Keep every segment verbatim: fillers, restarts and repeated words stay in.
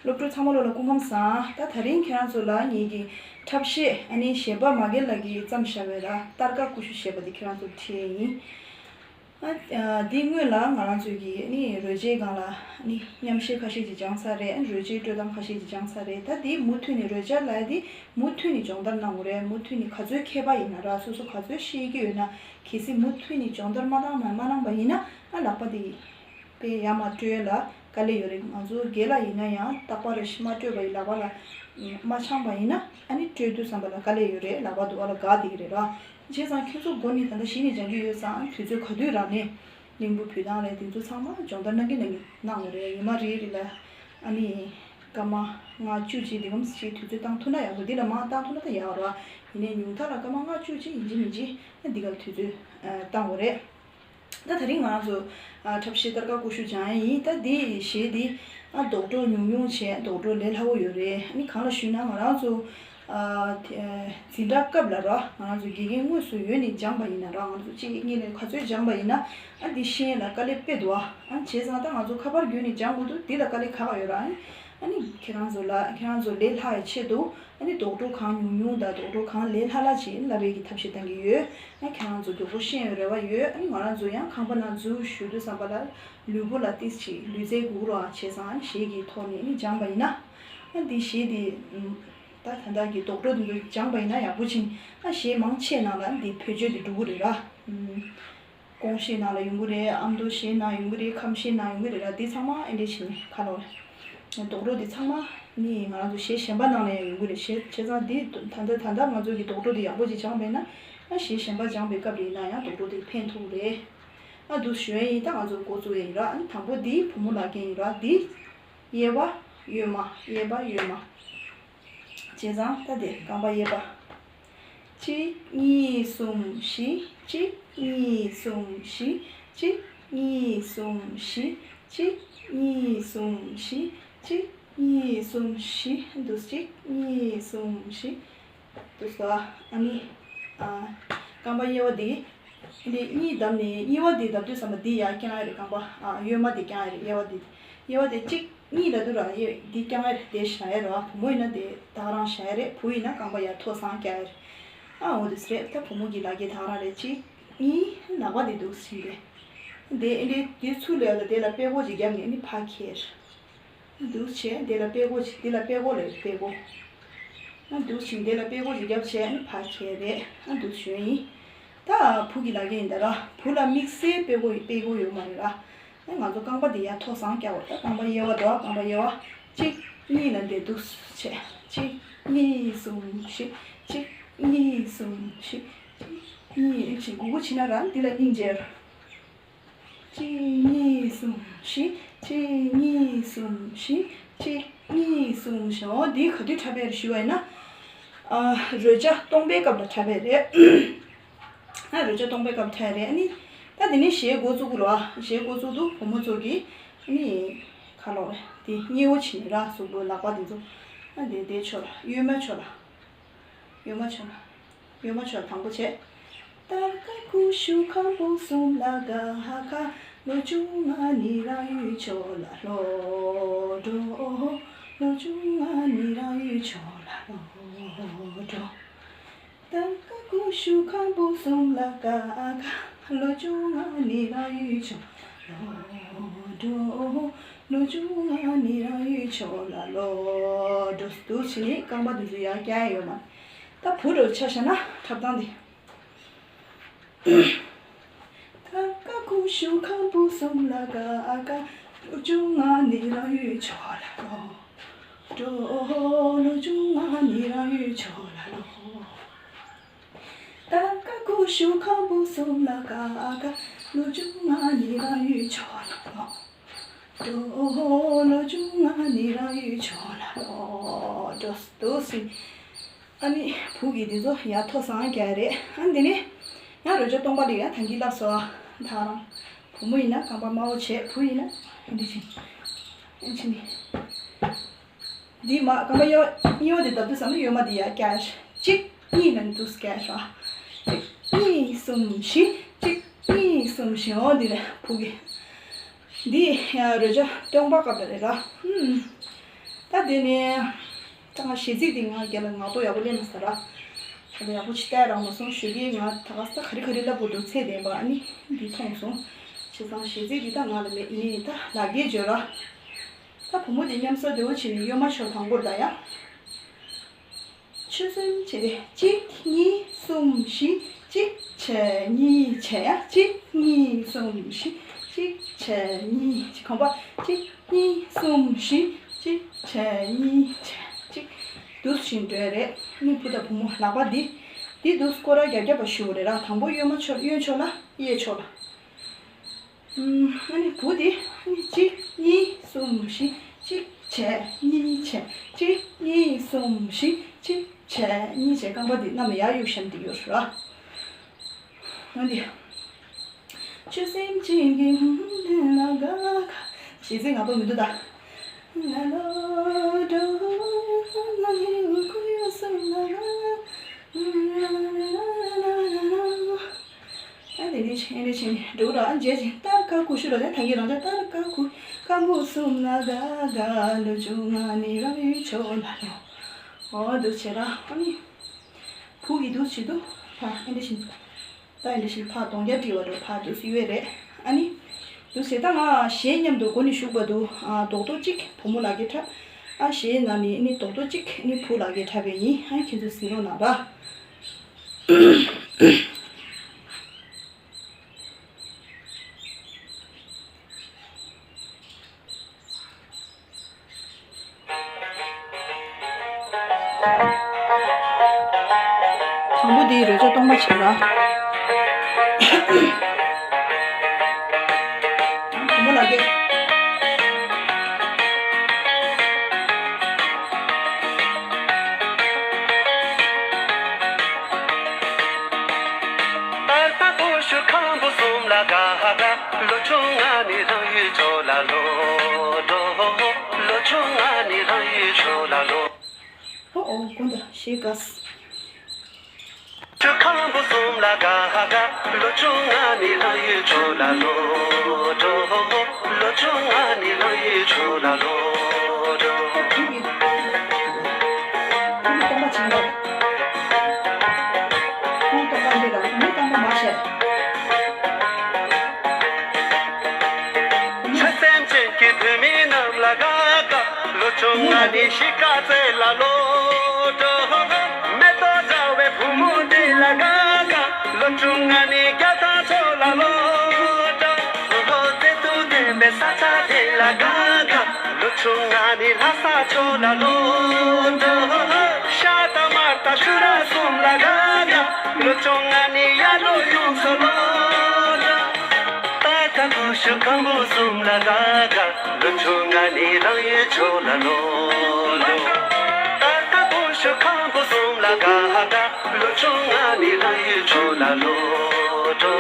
སློབ་ཕྲུག་ཚང་མ་ལོ་ལ་སྐུ་ཁམས་བཟང་། ད་དེ་རིང་ཁྱེད་རང་ཚོ་ལ་ངེད་ཀྱི་འཁྲབ་གཞས་ཨ་ནི་གཞས་པ་མ་གེ་ལགས་ཀྱིས་བརྩམས་བཞག་པའི་ལ་སྟར་ཀ་ཀུ་ཤུ་ཞེས་པ་དེ་ཁྱེད་རང་ཚོར་འཁྲིད་ཡིན། ཨ་འདི་སྔོན་ལ་ང་རང་ཚོས་ཀྱི་ཨ་ནི་རོལ་ཆའི་སྒང་ལ་ཨ་ནི་མཉམ་གཞས་ཁ་ཤས་ཅིག་སྦྱངས་ཚར་རེད། ཨ་ནི་རོལ་ཆའི་དཀྲོལ་སྟངས་ཁ་ཤས་ཅིག་སྦྱངས་ཚར་རེད། ད་འདི་མུ་མཐུད་ནས་རོལ་ཆ་ལ་འདི་མུ་མཐུད་ནས་སྦྱོང་བརྡར་གནང་དགོས་རེད། མུ་མཐུད་ནས་ག་ཚོད་མཁས་པ་ཡིན་ན་ར་སོ་སོ་ག་ཚོད་ཤེས་ཀྱི་ཡོད་ན་གལ་སྲིད་མུ་མཐུད་ནས་སྦྱོང་བརྡར་མ་བཏང་མ་མ་གནང་པ་ཡིན་ན་ཨ་ལག་པ་འདི་དཔེ་ཡར་མར་དཀྲོལ་ལ་དཀའ་ལས་ཡོད་རེད། ང་ཚོ་རྒན་ལགས་ཡིན་ན་ཡང་རྟག་པར་རེ་ཞིག་མ་དཀྲོལ་བ་ཡིན་ལག་པ་ལ་མ་འཆང་པ་ཡིན་ན་ཨ་ནི་དཀྲོལ་དུས་ཙམ་པ་ལ་དཀའ་ལས་ཡོད་རེད། ལག་པ་དུ་བ་ལ་འགག་བསྡད་ཀྱི་རེད་ར། བྱས་ཙང་ཁྱོད་ཚོ་འགོ་ནས་ད་ལྟ་གཞི་ནས་སྦྱང་གི་ཡོད་ཙང་དུས་ཚོད་ག་དུས་རག་ནས་གླིང་བུ་འབུད་སྟངས་རེད། དེ་ཚོ་ཚང་མ་སྦྱོང་བརྡར་གནང་གི་གནང་གི་གནང་དགོས་རེད། ཉི་མ་རེ་རེ་ལ་ཨ་ནི་སྐར་མ་ལྔ་བཅུ་ཅིག་འདི་གམ་ཞིག་དུས་ཚོད་བཏང་ཐུབ་ན་ཡག་པོ། འདི་ལ་མང་བཏང་ཐུབ་ན་ད་ཡག་ར། ཡིན་ནའི་ཉུང་མཐའ་ལ་སྐར་མ་ལྔ་བཅུ་ཅིག་ཡིན་གཅིག་མིན་གཅིག་ཨ་འདི་ག་ལ་དུས་ཚོད་བཏང་དགོས་རེད། ད་དེ་རིང་ང་རང་ཚོ་ཨ་འཁྲབ་གཞས་སྟར་ཀ་ཀུ་ཤུ་སྦྱང་ཡ་ཡིན། ད་འདི་གཞས་འདི་ཨ་རྡོག་བྲོ་ཉུང་ཉུང་བྱས་རྡོག་བྲོ་ལས་སླ་བོ་ཡོད་རེད། ཨ་ནི་གང་ལ་ཞུས་ན་ང་རང་ཚོ་ཨ་དེ་ཨ་འཛིན་གྲྭ་སྐབས་ལ་ར་ང་རང་ཚོ་དགེ་རྒན་དངོས་སུ་ཡོད་ནས་སྦྱངས་པ་ཡིན་ན་ར་ང་རང་ཚོ་གཅིག་གཉིས་ལས་ག་ཚོད་སྦྱངས་པ་ཡིན་ན་ཨ་འདི་ཤེས་ཡ་ལ་དཀའ་ལས་དཔེ་འདུག་ཨ་ཨ་བྱས་ཙང་ད་ང་ཚོ་ཁ་པར་བརྒྱུད་ནས་སྦྱང་དགོས་འདུག་འདི་ལ་དཀའ་ལས་ཁག་ཡོད་ར། ཨ་ནི་ཁྱེད་རང་ཚོ་ལ་ཁྱེད་རང་ཚོ་ལས་སླ་བའི་ཆེད་དུ། ཨ་ནི་རྡོག་བྲོ་གང་ཉུང་ཉུང་དང་རྡོག་བྲོ་གང་ལས་སླ་སླ་ཞིག་བསླབ་པའི་གི་ཐབས་ཤེས་གཏང་གི་ཡོད། ཨ་ཁྱེད་རང་ཚོ་རྡོག་བྲོ་ཤེས་ཡོད་རེ་བ་ཡོད། ཨ་ནི་ང་རང་ཚོ་ཡང་ཁང་པ་ནང་འཛུལ་ཞུ་དུས་ཙམ་པ་ལ་ལུས་པོ་ལ་ཏིས་ཅིག་ལུས་རྩལ་སྒུག་རོགས་ཨ་བྱས་ཙང་ཨ་ནི་གཞས་ཀྱི་ཐོག་ནས་ཨ་ནི་སྦྱངས་པ་ཡིན་ན། ཨ་འདི་གཞས་འདི་ད་ད་ལྟ་གི་རྡོག་བྲོ་འདི་ཚོ་སྦྱངས་པ་ཡིན་ན་ཡག་པོ་ཕྱིན། ཨ་གཞས་མང་ཆེ་ནང་ལ་འདི་བེད་སྤྱོད་འདི་འགྲོ་གི་རེད་ར། ཀོང་ཤེས་ནང་ལ་ཡོང་གི་རེད། ཨ་མདོ་ཤེས་ནང་ཡོང་གི་རེད། ཁམས་ཤེས་ནང་ཡོང་གི་རེད་ར། འདི་ཚང་མ་ཨེ་འདྲས་བྱས་ནས་ཁ་ལོ་རེད། རྡོག་བྲོ་འདི་ཚང་མ་ནི་ང་རང་ཚོ་གཞས་གཞན་པ་ནང་ལ་ཡང་ཡོང་གི་རེད། གཞས་བྱས་ཙང་འདི་ད་ལྟ་ད་ལྟ་ང་ཚོ་གི་རྡོག་བྲོ་འདི་ཡག་པོ་ཅིག་སྦྱངས་པས་ན་ཨ་གཞས་གཞན་པ་སྦྱངས་པའི་སྐབས་ཡིན་ན་ཡང་རྡོག་བྲོ་འདི་ཕན་ཐོགས་རེད། ཨ་འདུག་ཞུ་ཡ་ཡིན། ད་ང་ཚོ་འགོ་བཙུགས་ཡ་ཡིན་ར། ཨ་ནི་དང་པོ་འདི་བུ་མོ་ལག་རྒྱན་ཡིན་ར། འདི་གཡས་པ་གཡོན་མ་གཡས་པ་གཡོན་མ། བྱས་ཙང་ད་དེ་རྐང་པ་གཡས་པ། གཅིག་གཉིས་གསུམ་བཞི། གཅིག་གཉིས་གསུམ་བཞི། གཅིག་གཉིས་གསུམ་བཞི། གཅིག་གཉིས་གསུམ་བཞི། གཅིག་གཉིས་གསུམ་བཞི། འདུག་གཅིག་གཉིས་གསུམ་བཞི། འདུག་སོ། ཨ་ནི་ཨ་རྐང་པ་གཡས་པ་འདི། འདི་གཉིས་བརྡབས་ནས་གཉིས་པ་འདི་བརྡབ་དུས་ཙམ་པ་འདི་ཡར་བརྐྱང་ཡ་རེད། རྐང་པ་ཨ་གཡོན་མ་འདི་བརྐྱང་ཡ་རེད། གཡས་པ་འདི། གཡས་པ་འདི་གཅིག་གཉིས་ལ་དུ་ར་ཡེ་འདི་བརྐྱང་ཡ་རེད། དེ་བཞག་ཡ་རེད་བ། བུ་མོ་ཡིན་ན་དེ་ད་ག་རང་བཞག་ཡ་རེད། བུ་ཡིན་ན་རྐང་པ་ཡར་མཐོ་སང་བརྐྱང་ཡ་རེད། ཨ་འོ་དེ་རེད། ད་བུ་མོ་གི་ལག་གི་ད་ག་རང་རེད། གཅིག་གཉིས་ལག་པ་འདི་འདུག་ཟིན་རེད། དེ་འདི་འདི་ཚུར་ལ་ཡ་ད་དེ་ལ་པད་ཀོ་ཅིག་བརྒྱབ་ནས་ནི་ཕར་ཁྱེར། འདུག་བྱས་འདི་ལ་པད་ཀོ་ཅིག་འདི་ལ་པད་ཀོ་ལ་ཡ་པད་ཀོ། ཨ་འདུག་བྱས་འདི་ལ་པད་ཀོ་ཅིག་བརྒྱབ་བྱས་ནི་ཕར་ཁྱེར་རེད། ཨ་འདུག་ཞུ་ཡ་ཡིན། ད་བུ་གི་ལག་གི་ཡིན་ད་ར། བུ་ལ་དམིགས་བསལ་པད་ཀོ་པད་ཀོ་ཡོད་མ་རེད་ར། ཨ་ང་ཚོ་རྐང་པ་འདི་ཡར་མཐོ་སང་བརྐྱང་བ་རེད། རྐང་པ་གཡས་པ་འདུག་རྐང་པ་གཡས་པ། གཅིག་གཉིས་ལ་འདི་འདུག་བྱས། གཅིག་གཉིས་གསུམ་བཞི། གཅིག་གཉིས་གསུམ་བཞི། གཉིས་ཨེ་ཆེ་གུ་གུ་ཕྱིན་ན་ར་འདི་ལ་སྙིང་རྗེ། གཅིག་གཉིས་གསུམ་བཞི། གཅིག་གཉིས་གསུམ་བཞི། གཅིག་གཉིས་གསུམ་བཞི། འོ་འདི་ག་དུས་འཁྲབ་པ་རེད་ཞུ་བ་ཡིན་ན། ཨ་རོལ་ཆ་སྟོང་པའི་སྐབས་ལ་འཁྲབ་པ་རེད། ཨ་རོལ་ཆ་སྟོང་པའི་སྐབས་འཁྲབ་རེད། ཨ་ནི་ད་དེ་ནས་གཞས་འགོ་བཙུགས་དགོས་རེད་བ། གཞས་འགོ་བཙུགས་དུས་བུ་མོ་ཚོ་གིས་ཨ་ནི་ཁ་ལོག་རེད། དེ་སྙིང་བོ་བྱིན་ར་གཟུགས་པོ་ལག་པ་དེ་ཚོ། ཨ་འདི་འདི་ཕྱོགས་ལ་གཡོན་མ་ཕྱོགས་ལ། གཡོན་མ་ཕྱོགས་ལ། གཡོན་མ་ཕྱོགས་དང་པོ་བྱས། སྟར་ཀ་ཀུ་ཤུ་ཁམ་བུ་གསུམ་ལ་ཀ་ཁ། ལོ་བཅོ་ལྔ་ནི་རང་ཡུལ་ཕྱོགས་ལ་ལྷོ་འགྲོ། ལོ་བཅོ་ལྔ་ནི་རང་ཡུལ་ཕྱོགས་ལ་ལྷོ་འགྲོ། སྟར་ཀ་ཀུ་ཤུ་ཁམ་བུ་གསུམ་ལ་ཀ་ཁ། ལོ་བཅོ་ལྔ་ནི་རང་ཡུལ་ཕྱོགས་ལ་ལྷོ་འགྲོ། ལོ་བཅོ་ལྔ་ནི་རང་ཡུལ་ཕྱོགས་ལ་ལྷོ་འགྲོ། འདུག་བྱས་ནས་རྐང་པ་འདི་ཚོ་ཡར་བཀྱག་ཡོད་མ། ད་བུ་འདྲ་བོ་ཆ་བཞག་ན་འཁྲབ་སྟངས་འདི། སྟར་ཀ་ཀུ་ཤུ་ཁམ་བུ་གསུམ་ལ་ཀ་ཁ། ལོ་བཅོ་ལྔ་ནི་རང་ཡུལ་ཕྱོགས་ལ་ལྷོ་འགྲོ། ལོ་བཅོ་ལྔ་ནི་རང་ཡུལ་ཕྱོགས་ལ་ལྷོ། སྟར་ཀ་ཀུ་ཤུ་ཁམ་བུ་གསུམ་ལ་ཀ་ཁ། ལོ་བཅོ་ལྔ་ནི་རང་ཡུལ་ཕྱོགས་ལ་ལྷོ་འགྲོ། ལོ་བཅོ་ལྔ་ནི་རང་ཡུལ་ཕྱོགས་ལ་ལྷོ་འགྲོ། འདུག་སེ། ཨ་ནི་བུ་གིས་འདི་ཚོ་ཡར་མཐོ་སང་བརྒྱབ་རེད། ཨ་འདི་ནས་ཡང་རོལ་ཆ་སྟོང་པ་ལ་ཡང་ཐང་གི་བརླགས་སོ། ད་རང་བུ་མོ་ཡིན་ན་རྐང་པ་དམའ་བོ་བྱས། བུ་ཡིན་ན་འདི་བྱས། ཨ་ཕྱིན་ནས། འདི་མ་རྐང་པ་གཡས་གཡོན་པ་འདི་བརྡབ་དུས་ཙམ་ན་གཡོན་མ་འདི་ཡར་བཀྱག་གཅིག་གཉིས་ལ་འདུག་བཀྱག་ར། གཅིག་གཉིས་གསུམ་བཞི། གཅིག་གཉིས་གསུམ་བཞི། འོ་འདི་རེད་བུ་གི། འདི་ཡང་རོལ་ཆ་སྟོང་པ་སྐབས་ལ་རེད་ར། ཧུམ། ད་ ད་དེ་ནས་ད་ང་གཞས་ཚིག་དེ་ང་རྒྱ་ལ་ངག་ཐོག་ཡག་པོ་སླེབས་མ་སོང་ར། ད་ལྟ་ཡག་པོ་ཅིག་བལྟས་རག་མ་སོང་། ཞོགས་ཀས་ང་ད་ག་ས་ག་རེ་ག་རེ་ལབ་དགོས་འདུག་ཚད་ལྡན་པ་ཨ་ནི་འདི་མཐོང་སོང་། བྱས་ཙང་གཞས་ཚིག་འདི་ད་ང་ལ་མེད། ཡིན་ནའི་ད་ལག་འཁྱེར་བརྗོད་ར། ད་བུ་མོ་དེ་མཉམ་ཟ་འདོད་པོ་བྱས་ནས་གཡོན་མ་ཕྱོགས་དང་པོར་ད་ཡ། ཆུ་སེམས་བྱས་ཏེ་གཅིག་གཉིས་གསུམ་བཞི། གཅིག་བྱས་གཉིས་བྱས་ཡ། གཅིག་གཉིས་གསུམ་བཞི། གཅིག་བྱས་གཉིས་བྱས། གོམ་པ་གཅིག་གཉིས་གསུམ་བཞི། གཅིག་བྱས་གཉིས་བྱས་གཅིག་འདུག་བཞིན་འགྲོ་ཡ་རེད། ནི་བུ་དང་བུ་མོ་ལག་པ་འདི། འདི་འདུག་སྐོར་ར་རྒྱབ་རྒྱབ་པ་ཞུ་བ་རེད་ར། དང་པོ་གཡོན་མ་ཕྱོགས་གཡོན་ཕྱོགས་ལ་གཡས་ཕྱོགས་ལ། ཨ་ནི་བུ་དེ་ཨ་ནི་གཅིག་གཉིས་གསུམ་བཞི། གཅིག་བྱས་གཉིས་བྱས། གཅིག་གཉིས་གསུམ་བཞི། གཅིག་བྱས་གཉིས་བྱས། རྐང་པ་འདི་གནམ་ལ་ཡར་གཡུག་བཞག་འདི་ཡོད་ར། ཨ་ནི་ཆུ་སེམས་ཅན་གྱི་ལ་ག་ག་གཞས་ཚིག་ངག་ཐོག་མི་འདུག་ད། ང་ལོ་འགྲོ་ལ་ནི་ཁུ་ཡོ་སུ་ལ་ག་ཨ་དེ་ནས་ཆེན་རེ་ཆེན་འགྲོ་ར་འཇལ་ཅིང་ཏར་ཀ་ཀུ་ཤུ་ར་ལས་ཐང་གི་རང་ཅག་ཏར་ཀ་ཀུ་ཀ་མུ་སུམ་ལ་ག་ག་ལོ་ཆུང་ང་ནི་རང་ཡུལ་ཕྱོགས་ལ་ལོ། འོ་འདུག་བྱེད་ར། ཨ་ནི་བུ་གི་འདུག་བྱེད་དུ་ཕ་ཨེ་འདྲ་བཞིན། ད་ཨེ་འདྲ་བཞིན་ཕ་གདོང་རྒྱ་བྲིས་པ་འགྲོ་ཕ་འདུག་སུ་ཡོད་རེད། ཨ་ནི་འདུག་བྱེད་ད་ང་གཞས་མཉམ་དུ་མགོ་ནས་གཞུག་བར་དུ་ཨ་རྡོག་རྡོག་གཅིག་བུ་མོ་ལག་གི་འཁྲབ། ཨ་གཞས་ནང་ནས་ཨ་ནི་རྡོག་རྡོག་གཅིག་ཨ་ནི་བུ་ལག་གི་འཁྲབ་པ་ཡིན། ཨ་ཁྱེད་ཚོ་གཟིགས་རོགས་གནང་ར། དང་པོ་འདི་རོལ་ཆ་སྟོང་པ་བྱེད་ར། དང་པོ་ལ་གེ། ཏར་ཏ་ཏོ་ཤུ་ཁམ་བུ་གསུམ་ལ་ག་ག་ལོ་ཆུང་ང་ནི་རང་ཡུལ་ཕྱོགས་ལ་ལོ་འགྲོ། ལོ་ཆུང་ང་ནི་རང་ཡུལ་ཕྱོགས་ལ་ལོ། ཨོ་ཨོ་དགོན་ད་ཤེས་ག་སི། ཆུ་ཁམ་བུ་གསུམ་ལ་ག་ག་ལོ་ཆུང་ང་ནི་རང་ཡུལ་ཕྱོགས་ལ་ལོ་འགྲོ། ལོ་ཆུང་ང་ནི་རང་ཡུལ་ཕྱོགས་ལ་ལོ་འགྲོ། ཁོང་སྟོང་པ་བྱིན་པ། ཁོང་སྟོང་པ་འདི་ལ་མི་སྟོང་པ་མ་བཤད། ཆུ་སེམས་ཅན་གྱི་བུད་མེད་རྣམས་ལ་ག་ག་ལོ་ཆུང་ང་ནི་གཤིས་ཀ་རྩེ་ལ་ལོ་འགྲོ། མེ་ཏོག་འདྲ་བའི་བུ་མོ་འདི་ལ་ག་ག་ལོ་ཆུང་ང་ནི་རྒྱ་ཐང་ཕྱོགས་ལ་ལོ་འགྲོ། ལོ་ཚད་དུ་ལྡན་པའི་ས་ཆ་དེ་ལ་ག་ག་ལོ་ཆུང་ང་ནི་ལྷ་ས་ཕྱོགས་ལ་ལོ་འགྲོ། ཤ་དང་མར་དང་ཤུ་ར་གསུམ་ལ་ག་ག་ལོ་ཆུང་ང་ནི་ཡར་ལོ་ཡུགས་སོ་ལོ་འགྲོ། ཏར་ཏ་ཏོ་ཤུ་ཁམ་བུ་གསུམ་ལ་ག་ག་ལོ་ཆུང་ང་ནི་རང་ཡུལ་ཕྱོགས་ལ་ལོ་འགྲོ། ཏར་ཏ་ཏོ་ཤུ་ཁམ་བུ་གསུམ་ལ་ག་ག་ལོ་ཆུང་ང་ནི་རང་ཡུལ་ཕྱོགས་ལ་ལོ་འགྲོ།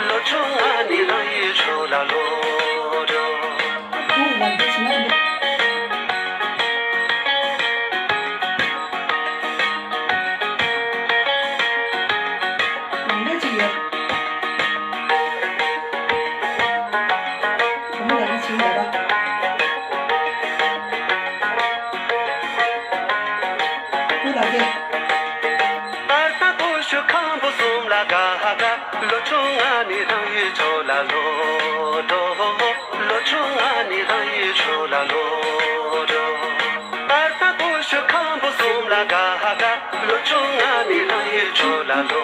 ལོ་ཆུང་ང་ནི་རང་ཡུལ་ཕྱོགས་ལ་ལོ་འགྲོ། ཡང་འདྲ་ཅིག་ཡོད། བུ་མོ་ལ་ཡིད་ཆེས་ཡོད་པ། བུ་ལ་སྐད། ཏར་ཏ་ཏོ་ཤུ་ཁམ་བུ་གསུམ་ལ་ག་ག་ལོ་ཆུང་ང་ནི་རང་ཡུལ་ཕྱོགས་ལ་ལོ་འགྲོ། ལོ་ཆུང་ང་ནི་རང་ཡུལ་ཕྱོགས་ལ་ལོ་འགྲོ། ཏར་ཏ་ཏོ་ཤུ་ཁམ་བུ་གསུམ་ལ་ག་ག་ལོ་ཆུང་ང་ནི་རང་ཡུལ་ཕྱོགས་ལ་ལོ་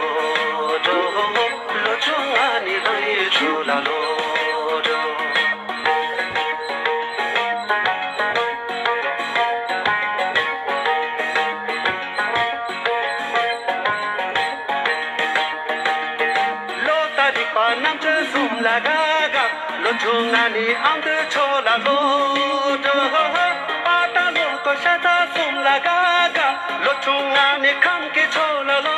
འགྲོ། ལོ་ཆུང་ང་ནི་རང་ཡུལ་ཕྱོགས་ལ་ལོ་འགྲོ། ལོ་ཏ་རིག་པ་རྣམ་དཔྱོད་གསུམ་ལ་ག་ག་ལོ་ཆུང་ང་ནི་ཨ་མདོའི་ཕྱོགས་ལ་ལོ་འགྲོ། པ་ཏ་ལོ་ཏོ་ཤ་ཚ་གསུམ་ལ་ག་ག་ལོ་ཆུང་ང་ནི་ཁམས་ཀྱི་ཕྱོགས་ལ་ལོ་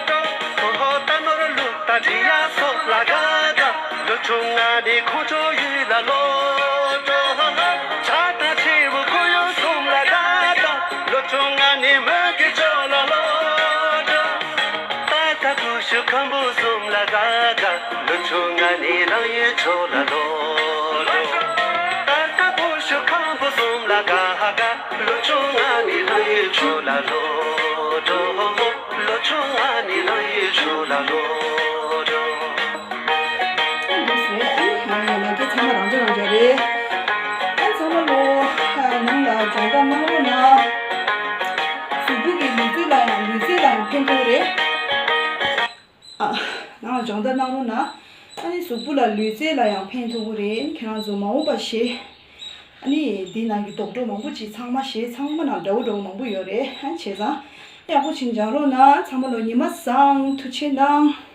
འགྲོ། ཧོ་ཧོ་ཏ་ནོར་ལུག་ཏ་འབྲི་ཡ་སོགས་ལ་ག་ག་ལོ་ཆུང་ང་ནི་ཁོང་ཚོ་ཡུལ་ལ་ལོ་འགྲོ། ཆ་དང་ཆེ་བོ་ཁོ་ཡོ་གསུམ་ལ་ག་ག་ལོ་ཆུང་ང་ནི་མོས་གི་ཕྱོགས་ལ་ལོ་འགྲོ། ཏ་ཏ་ཀུ་ཤུ་ཁམ་བུ་གསུམ་ལ་ག་ག་ལོ་ཆུང་ང་ནི་རང་ཡུལ་ཕྱོགས་ལ་ལོ་འགྲོ། ཏ་ཏ་ཀུ་ཤུ་ཁམ་བུ་གསུམ་ལ་ག་ ལོ་བཅོ་ལྔ་ནས་རང་ཡུལ་ཕྱོགས་ལ་ལོག་འགྲོ། ལོ་བཅོ་ལྔ་ནས་རང་ཡུལ་ཕྱོགས་ལ་ལོག་འགྲོ། འདུག་ཟེར། ཨ་ནི་ང་ཡི་ལག་སྐྱེས་ཚང་མ་རང་འཇགས་རང་འཇགས་རེད། ཨ་ཚང་མ་ལོ་ནང་ལ་སྦྱོང་བརྡར་གནང་རོགས་གནང་། གཟུགས་པོ་གི་ལུས་རྩལ་ལ་ཡང་ལུས་རྩལ་ལ་ཡང་ཕན་ཐོགས་རེད། ཨ། ནང་ལ་སྦྱོང་བརྡར་གནང་རོགས་གནང་། ཨ་ནི་གཟུགས་པོ་ལ་ལུས་རྩལ་ལ་ཡང་ཕན་ཐོགས་ཀྱི་རེད། ཁྱེད་རང་ཚོ་མ་འོངས་པ་ཞེ། ཨ་ནི་འདི་ནང་གི་རྡོག་རྡོག་མང་པོ་ཅིག་ཚང་མ་ཞེ་ཚང་མ་ནང་འདྲ་བོ་འདྲ་བོ་མང་པོ་ཡོད་རེད། ཨ་ནི་བྱས་ཙང་ཡག་པོ་ཅིག་སྦྱང་རོགས་གནང་། ཚང་མ་ལོ་ཉི་མ་བཟང་། ཐུགས་རྗེ་གནང་།